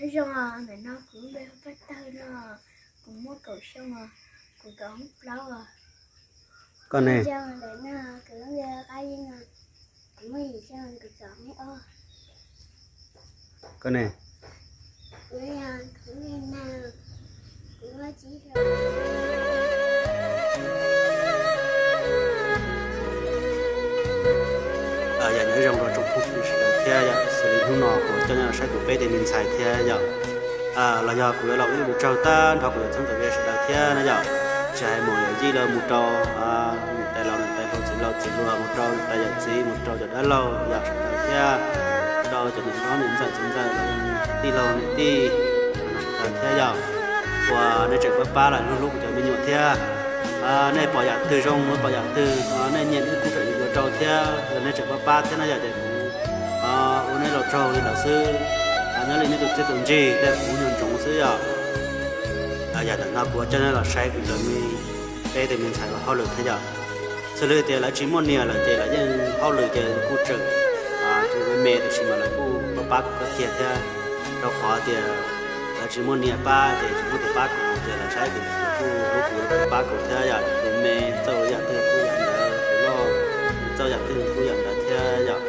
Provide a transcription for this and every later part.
Nyob zoo, ntawm no kuv lub npe hu Paj Tawg no, kuv muaj kaum xyoo os, kuv kawm hoob plaub os. Koj ne? Nyob zoo, ntawm no kuv lub npe hu Qab Yeej os, kuv muaj yim xyoo, kuv kawm hoob ob. Koj ne? Kuv yog, kuv lub npe Nag, kuv muaj tsib xyoo. Yog nyob zoo rau tsoom phooj ywg sawv daws thiab yom, xws li hnub no kuv coj nej los saib kuv peb tug me ntxhais thiab yom. Los yog kuv yuav los ua ib lus tsaug tag nrho kuv cov txheeb txheem ze sawv daws thiab na yom. Tsis hais mus yawm yij los mus rau niam tais laus niam tais hluas txiv laus txiv hluas, mus rau niam tais yawm txiv, mus rau cov dab laug yom sawv daws thiab, rau cov niam hlob niam ntxawm txiv ntxawm, tij laug niam tij sawv daws thiab yom. Uas nej tseem pab pab los hlub hlub kuv cov me nyuam thiab. Nej pom yam twg zoo, pom yam twg nej nyiam nej kuj tseem yuav rau thiab, nej tseem pab pab thiab na yom, ces kuv ua nej lus tsaug li ntawd xwb. Nyob li nej tus txiaj tus ntsig tej kuv nyob ntsoov xwb yom. Yog ntawm no kuv coj nej los saib kuv cov me, peb tug me ntxhais ua hauj lwm thiab yom. Xws li tias lawv tsis muaj niam lawm ces lawv yeej hauj lwm ces kuj tseem tsis me me, tiam sis mas lawv kuj pab pab kuv koj kiag thiab, rau qhov tias lawv tsis muaj niam pab ces tsis muaj tus pab kuv, ces lawv saib kuv kuj hlub kuv, kuj pab kuv thiab yom. Kuv me txawj ua yam twg kuj yam ntawd, kuv loj txawj yam twg kuj yam ntawd thiab yom.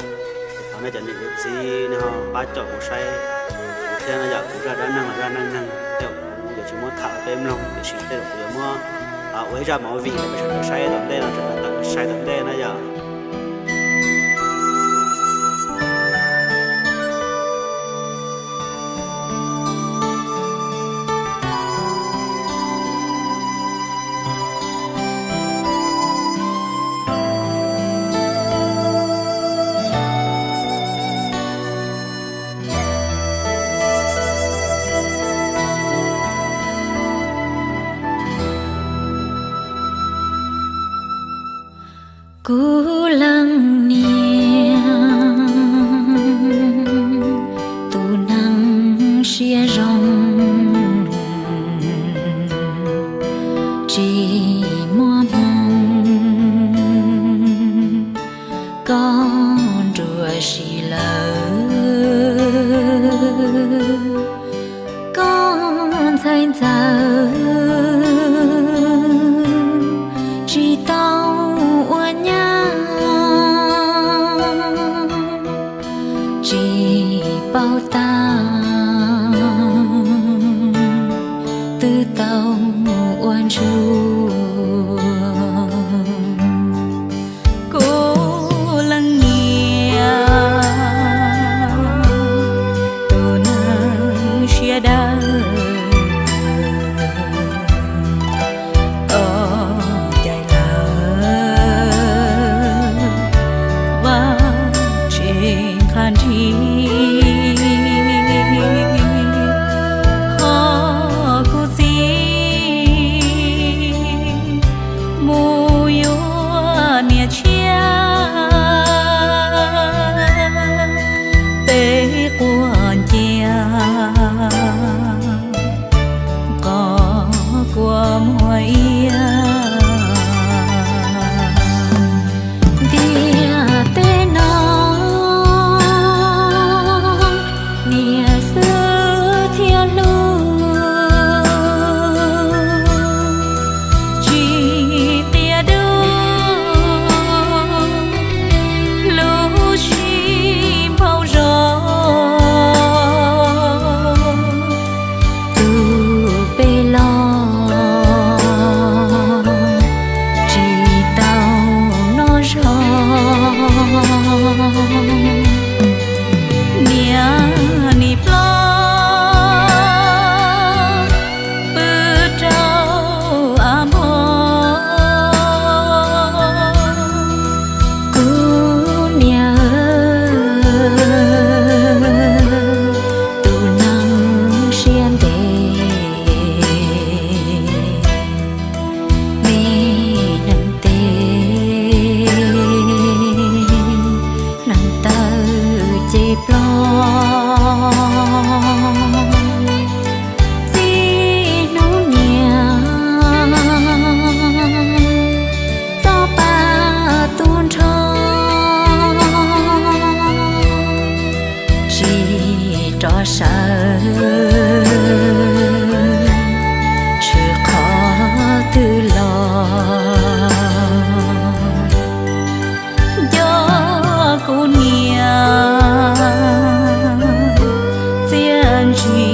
Thov nej cov niam cov txiv nej ho pab caum kuv saib kuv thiab na yom. Kuv zaj dab neeg los zaj neej neeg, tej zaum kuv yuav tsis muab tham rau peb mloog, tiam sis tej zaum kuv yuav muab ua ib zaj movie rau peb sawv daws saib tom ntej no, sawv daws tau saib tom ntej na yom. Kuv leej niam, tus neeg siab zoo, tsis muaj hmoo, koj nruam sim lawm, koj ntxhais ntxawm tsis tau ua nyab, tsis paub tag twb tau ua ntsuag. Kuv leej niam, tus neeg siab dawb, tau cais lawm Vajtswv qab nrig, ho kuv txiv mus yuav niam tshiab, peb quaj ncia qhov kua muag iab. Ntiaj teb no niam xwb thiaj hlub, tsis qia dub, hlub sib npaug zog, tus peb los tsis tau noj zog. Niam nim plob Tsis qhov twg los nco kuv niam, txiaj ntsig